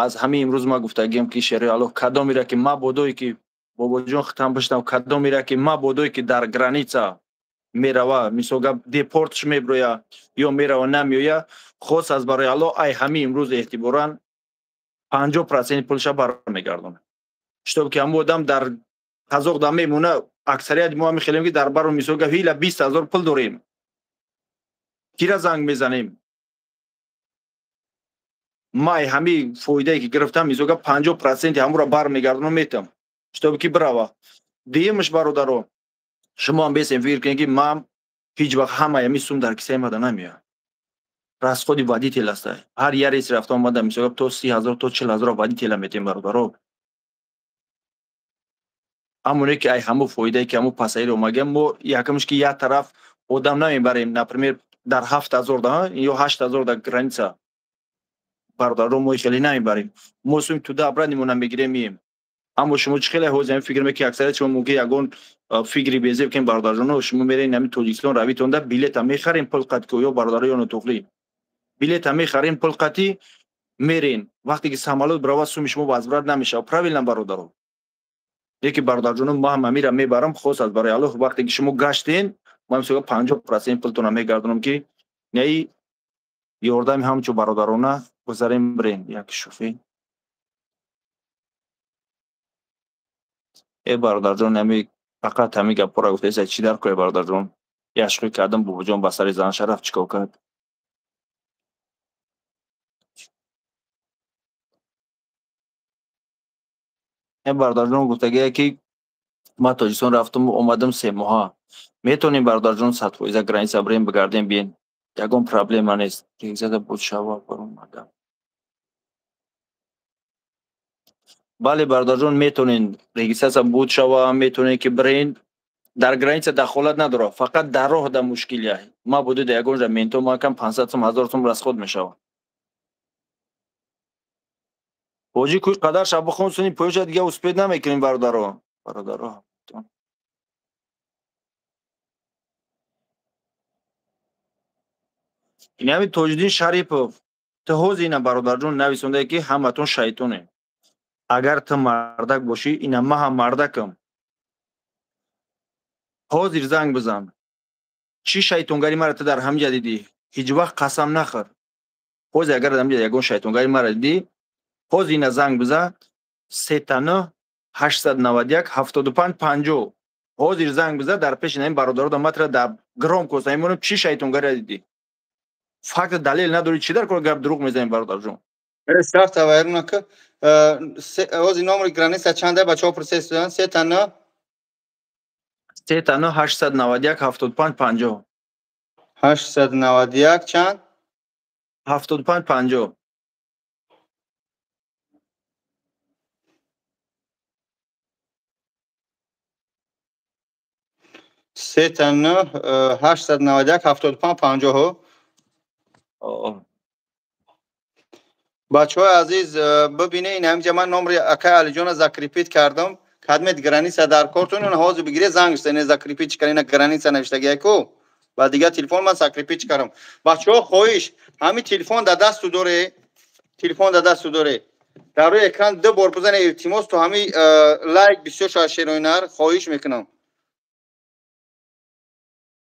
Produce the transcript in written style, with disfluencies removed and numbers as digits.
Аз ҳамин имрӯз ма гуфтагием ки шери Аллоҳ кадомира ки мабодое ки бобоҷон хитам бишнав, кадомира ки мабодое ки дар граница мерава, мисол гап депортш меброя ё мерава намеоя, хос аз барои Аллоҳ ай ҳамин имрӯз эҳтиборан 50% пулша бармегардонад. Чтоб ки ҳамон одам дар қазоқ да мемона, аксарияти мо ҳамин хелем ки дар баро мисол гап ҳила 20 000 пул дорем. Кира занг мезанем? Май ҳамин фоидае ки гирифтам, мисол гап 50% ҳамонро бармегардонам метам, чтоб ки бирава. Дуюмаш бародаро, шумо ҳам бесем фикр кунед ки ман ҳеҷ вақт ҳамаи ҳамин сум дар кисаи мада намеояд. Расходи водитель аст. Ҳар як рейс рафта омада мисол гап то 30 000 то 40 000 водителя метем бародаро. Аммо не ки ай ҳамон фоидае ки ҳамон пассажир омагиам, мо якамш ки як тараф одам намебарем, например дар 7 000 да ё 8 000 дар граница бародаро мо хеле намебарем. Мо сум туда обратно мо намегирем мием. Аммо шумо чӣ хеле ҳозир ҳамин фикр мекунед ки аксарияти шумо мумкин ягон фикри безеб кунед бародарҷоно, шумо меред ҳамин Тоҷикистон равитонда билета мехарем пул қати ё бародаро ё нотуғлӣ билета мехарем пул қати мерен. Вақте ки самолёт бирава суми шумо возврат намешавад. Правильно бародаро? Яке бародарҷоно ман ҳам ҳамира мебарам хос аз барои Аллоҳ. Вақте ки шумо гаштен, ман мисол 50% пултонро мегардонам ки неи ёрдами ҳамчун бародарона гузарем бирен. Як шӯхӣ. Э бародарҷон, ҳами фақат ҳами гапҳоро гуфтаеса чӣ дар кор бародарҷон? Як шӯхӣ кардам, бобоҷон ба сари зан шараф чӣ кор кард? Э бародарҷон гуфтагие ки ман Тоҷикистон рафтам омадам 3 моҳа. Метавонем бародарҷон 100% граница бирем бигардем биен. Ягон проблема нест. Регизада буд шава баромадам. Бале бародарҷон, метавонен регистрация буд шава, метавонен ки бирен. Дар граница дахолат надорад, фақат дар роҳ да мушкилия. Ма будуда ягон ҷа менто макам 500 сом 1000 сом расход мешавад. Ҳоҷӣ кӯй қадар шаб бихон суни поёша дига успед намекунем бародаро. Бародаро. Ин ҳамин Тоҷиддин Шарипов, ту ҳозир ина бародарҷон нависондае ки ҳаматон шайтоне. Агар ту мардак бошӣ, ина ман ҳам мардакам. Ҳозир занг бизан. Чӣ шайтонгари мара ту дар ҳамин ҷа дидӣ? Ҳеҷ вақт қасам нахӯр. Ҳозир агар дар ҳамин ҷа ягон шайтонгари мара дидӣ, ҳозир ина занг бизан 39 891 75 50. Ҳозир занг бизан дар пеши ин бародаро ман тура дар громко мемонам чӣ шайтонгари дидӣ. Факт далел надорӣ, чӣ дар кор гап дурӯғ мезанем бародарҷон? Сафта вайрунака. Ҳозир номери граница чанда бачаҳо пурсед? 39 39 891 75 50. 891 чанд? 75 50. 39 891 75 50. Бачаҳои азиз, бибинед ин ҳаминҷа ман номери акай Алиҷонро закрепить кардам. Кадмет граница дар кортон ҳозир бигире занг зане закрепить кардам, ина граница навиштагия ку. Ба дигар телефон ман закрепить кардам. Бачаҳо хоҳиш, ҳамин телефон дар дасту доре, телефон дар дасту доре. Дар рӯи экран ду бор бизане илтимос, то ҳамин лайк бисёр шавад шероинар, хоҳиш мекунам.